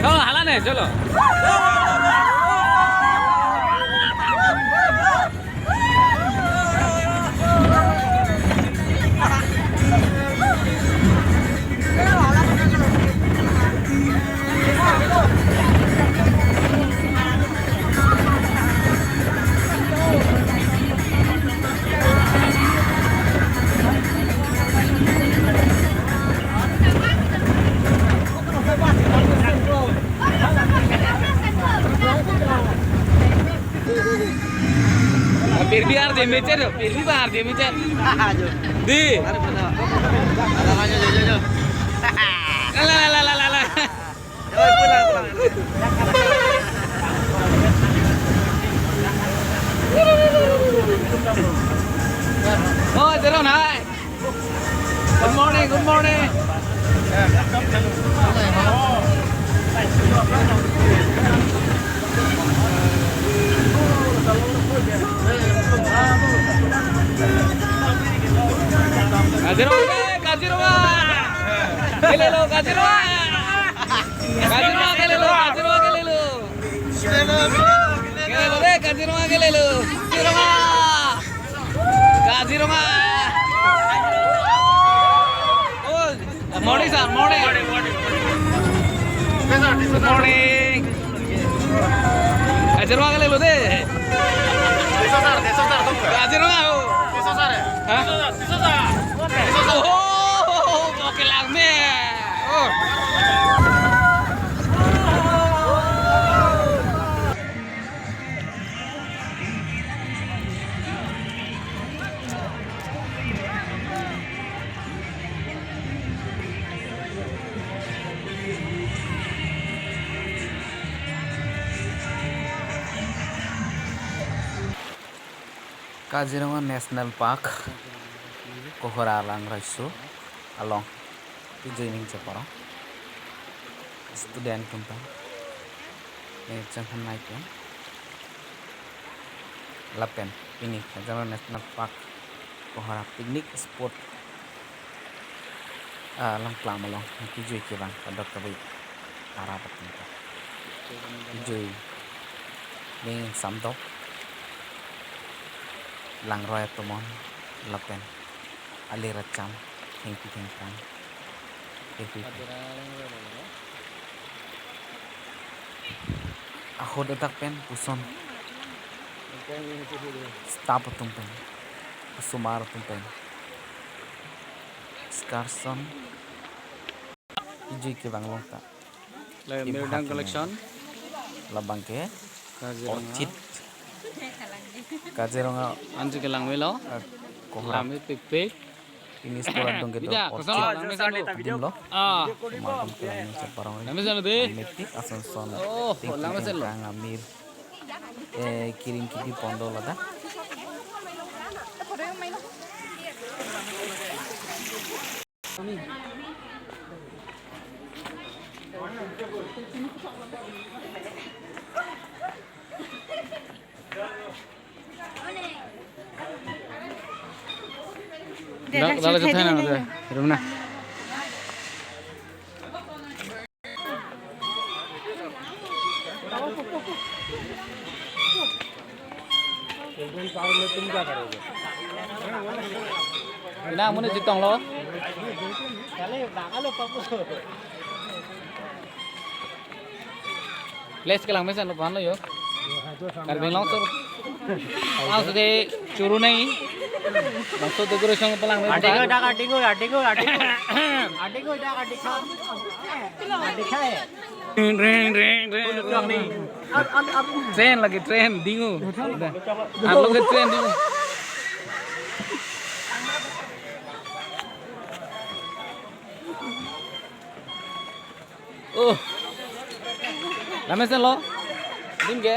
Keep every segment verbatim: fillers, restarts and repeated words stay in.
Oh, hala nahi, chalo. Pirbi ardi mecet, pirbi ba ardi mecet. Di. Ayo, pulang, pulang. Oh, Jerome, hi. Good morning, good morning. Kaziranga, Kaziranga. Kelelo, Kaziranga. Kaziranga kelelo, Kaziranga kelelo. Kelelo de, Kaziranga kelelo. Kaziranga. Kaziranga. Oh, morning, sir, morning. Morning. Kaziranga kelelo de. Kaziranga, oh. Hah? Oh, oke lang me. Oh. Kaziranga National Park, Kohora Langraiso along, kejui ning cheparong. Student atum pen, eh, chenghan nai pen. Lapen pini Kaziranga National Park, Kohora picnic spot ah, langplam along kejui kevang padok kave arap atum ta. Kejui ning samdok, langroi atum on lapen alir acham, thengpi thengphrang, thengpi. Ahut adak pen puson staff atum pen, osomar atum pen excursion kejui kevang along ta. La Tim Mirdang Hakim Collection. Labang ke Kaziranga. Orchid. Kaziranga. Ansi kelang melo. Eh, Kohora. Lame pikpik. Ini sekolah dong ke Bida, dong kosong orchid. Lame sanu. Adim lo. Ah. Madam kelang ni ceparong. Lame sanu de. Metik ason son. Oh, Tingki lame sanu. Tengkang amir. Eh, kiring kidi pondo lada. Dak, dak, dak, dak, dak, dak. Ina mune jitong lo. Place kelang mesen lo pan lo yo. Karbi Anglong sur. Ang sudah churu nai. Langsung decoration palang. Ading dak, ading, ading, ading. Ading dak, ading. Ading hai. Ring, ring, ring, ring, ring. Train lagi, train, dingu. Udah. Arlo ke train dingu. Oh. Lame sen lo. Din ke?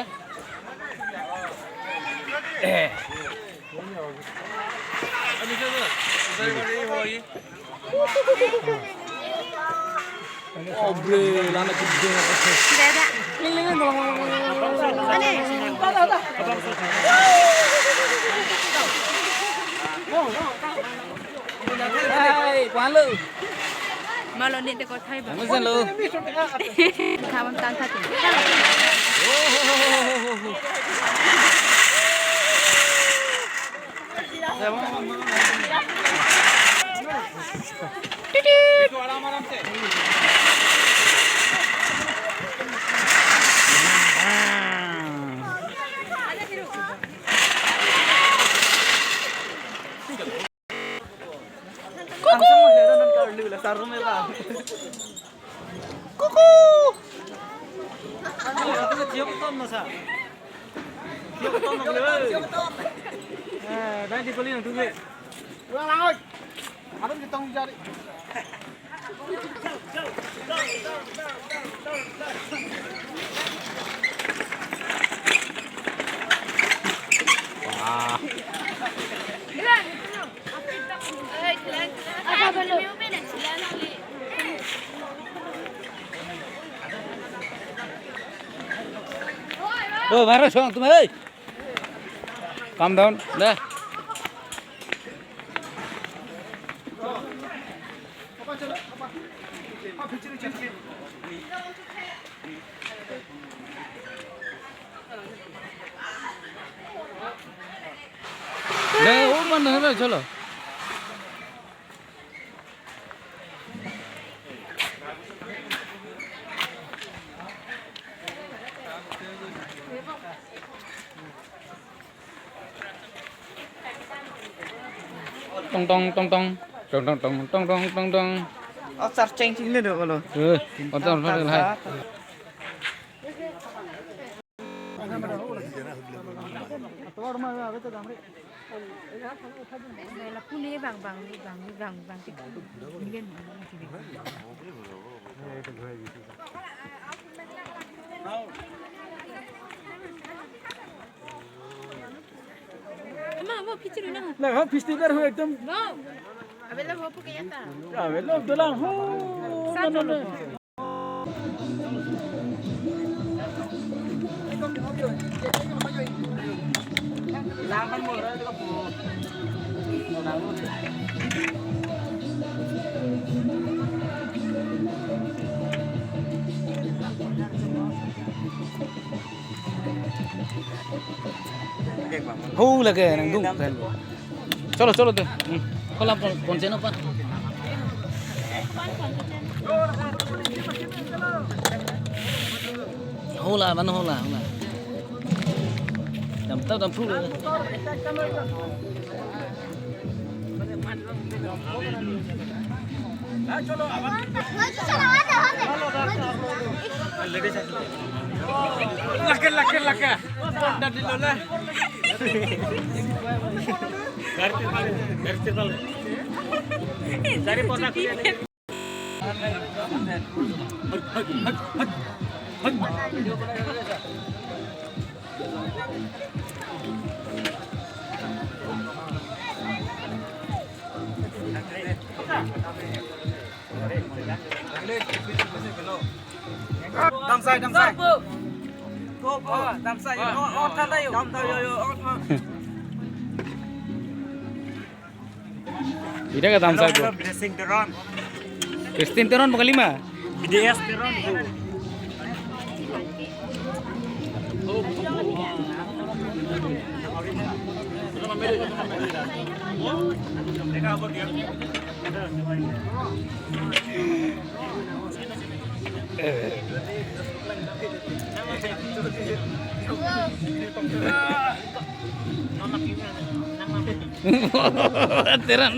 Eh. Oh, bre, lana kidung. Dada. Ane. Hai, kuan lo. Malo ne te kothai ba. Kamu sen lo. Thawan tan thati. Kuku. Eh, dah di paling tu, Be. Ulang lanjut. Harus kita ujar. Wah. Oh, marah suang tu, hei. Calm down. Dah. Dah, oh, mana dah, chalo. Tong tong tong tong. Tong tong tong tong tong tong tong. Oh, charging sing le do kolo. Eh, kotor kotor hai. Pune bang bang bang bang bang. Ama, wo phichiri na. Na, ha, phichiri ber ho ekdom. Wo. Abe lo ho puke ya ta. Abe lo dolang ho. Sa nana cholo. Ho lake nangdung. Chalo, chalo te. Hmm. Kolam pon, pon cheno pan. Hola, mano hola, hola. Dam tau dam phu. Lake, lake, lake. Dadi lola. Dari tirbal, dari tirbal. Dari potak. Dam sai, dam sai. Go, go, dam sai. Oh, oh, than tha yo. Dam tha yo, yo, oh, than. Ida ka dam sai, bro. Hello, hello, Blessing Teron. Christine Teron bukan lima. B D S Teron, bro. Teron.